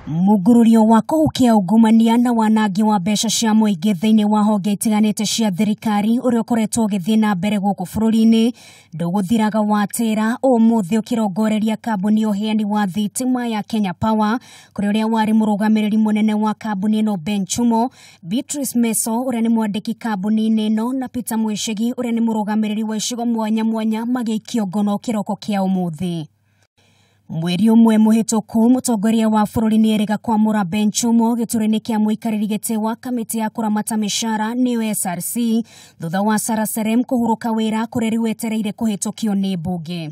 Mugururio wa kũhukia ungumania na wanangi wa mbeca cia mũingĩ thĩinĩ wa honge itiganĩte cia thirikari ũrĩa ũkoretwo ũgĩthiĩ na mbere gũkũ bũrũri-inĩ ndũgũthiraga watĩra ũmũthĩ ũkĩrongoreria kambuni ya ũheani wa thitima ya Kenya Power kũrĩa ũrĩa warĩ mũrũgamĩrĩri mũnene wa kambuni ĩno Ben Chumo, Beatrice Meso ũrĩa nĩ mwandĩki kambuni-inĩ ĩno na Peter Mwĩcĩgi ũrĩa nĩ mũrũgamĩrĩri wa icigo mwanya mwanya magĩikio ngono kĩroko kĩa ũmũthĩ. Mweri ũmwe mũhĩtũku mũtongoria wa bũrũri nĩerĩga kwamũra Ben Chumo gĩturwa-inĩ kĩa mũikarĩri gĩtĩ wa kamĩtĩ ya kũramata mĩcara nĩyo SRC thutha wa Sarah Serem kũhurũka wĩra kũrĩa rĩu etereire kũhĩtũkio nĩ mbunge.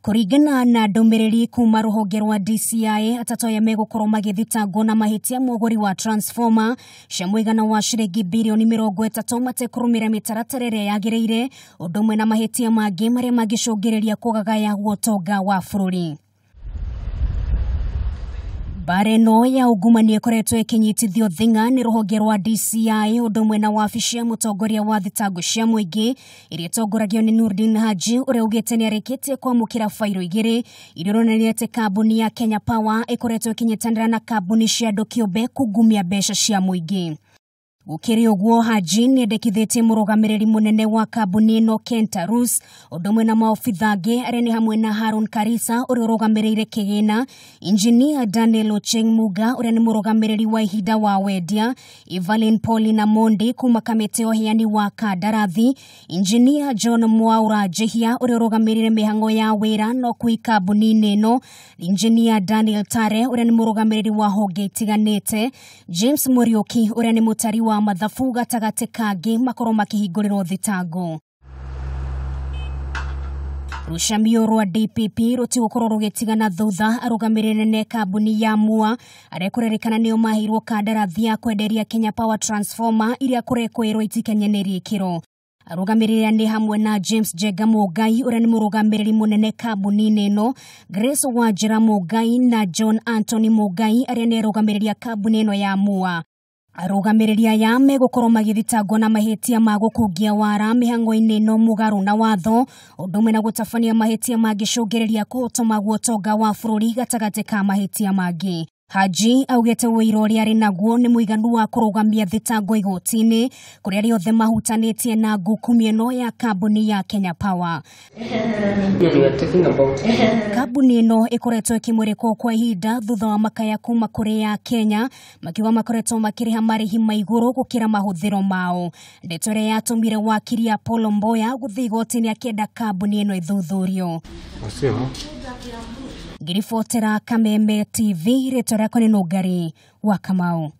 Kũringana na ndũmĩrĩri kuma rũhonge rwa DCI atatũ aya megũkorwo magĩthitangwo na mahĩtia ma ũgũri wa transformer cia mũigana wa ciringi birioni 30 matekũrũmĩrĩra mĩtaratara ĩrĩa yagĩrĩire ũndũ ũmwe na mahĩtia mangĩ marĩa mangĩcũngĩrĩria kũgagaya gwa ũtonga wa bũrũri. Mbara ĩno ya ungumania ĩkoretwo ĩkĩnyitithio thing'a nĩ rũhonge rwa DCI ũndũ ũmwe na wabici ya mũtongoria wa thitango cia mũingĩ ĩrĩa ĩtongoragio nĩ Nurdin Haji ũrĩa ugĩte nĩarĩkĩtie kwamũkĩra bairo igĩrĩ iria ironania atĩ kambuni ya Kenya Power ĩkoretwo ĩkĩnyitanĩra na kambuni cia andũ kĩũmbe kungumia mbeca cia mũingĩ. Gũkĩrĩ ũguo Haji nĩendekithĩtie mũrũgamĩrĩri mũnene wa kambuni ĩno Ken Tarus ũndũ ũmwe na maobitha angĩ arĩa nĩ hamwe na Harun Karisa ũrĩa ũrũgamĩrĩire kĩgĩna, Engineer Daniel Ocheng Muga ũrĩa nĩ mũrũgamĩrĩri wa ihinda wa wendia, Evelyn Paulina Mondi kuma kamĩtĩ ya ũheani wa kandarathi, Engineer John Mwaura Njihia ũrĩa ũrũgamĩrĩire mĩhang'o ya wĩra na ũkui kambuni-inĩ ĩno, Engineer Daniel Tare ũrĩa nĩ mũrũgamĩrĩri wa honge itiganĩte, James Muriuki ũrĩa nĩ mũtari wa mathabu gatagatĩ kangĩ makorwo makĩhingũrĩrwo thitango. Rũcamio rwa DPP rũtigũkorwo rũgĩtigana thutha arũgamĩrĩri nene kambuni ya MUA arĩa kũrerĩkana nĩo maheirwo kandarathi ya kwenderia Kenya Power transformer iria kũrekũĩrwo itikinyanĩirie ikĩro. Arũgamĩrĩri nĩ hamwe na James Njenga Mũngai ũrĩa nĩ mũrũgamĩrĩri mũnene kambuni-inĩ ĩno, Grace Wanjĩra Mũngai na John Anthony Mũngai arĩa nĩ arũgamĩrĩri a kambuni ĩno ya MUA. Arũgamĩrĩri aya megũkorwo magĩthitangwo na mahĩtia ma gũkungia wara mĩhang'o-inĩ ĩno mũgarũ na watho ũndũ ũmwe na gũtabania mahĩtia mangĩcũngĩrĩria kũhotoma gwa ũtonga wa bũrũri gatagatĩ ka mahĩtia mangĩ. Haji augĩte ũira ũrĩa arĩ naguo nĩ mũiganu wa kũrũgamia thitango igoti-inĩ kũrĩa arĩa othe mahutanĩtie na ngukumio ĩno ya kambuni ya Kenya Power. Kambuni ĩno ĩkoretwo ĩkĩmũrĩkwo kwa ihinda thutha wa makaya kuma kũrĩ ya Kenya makiuga makoretwo makĩrĩha marĩhi ma igũrũ gũkĩra mahũthĩro mao. Ndeto ĩrĩa yatũmire wakiri Apollo Mboya gũthiĩ igoti-inĩ akĩenda kambuni ĩno ĩthuthurio. Ngĩribotera Kameme TV, rĩtwa rĩakwa nĩ Nũngari wa Kamau.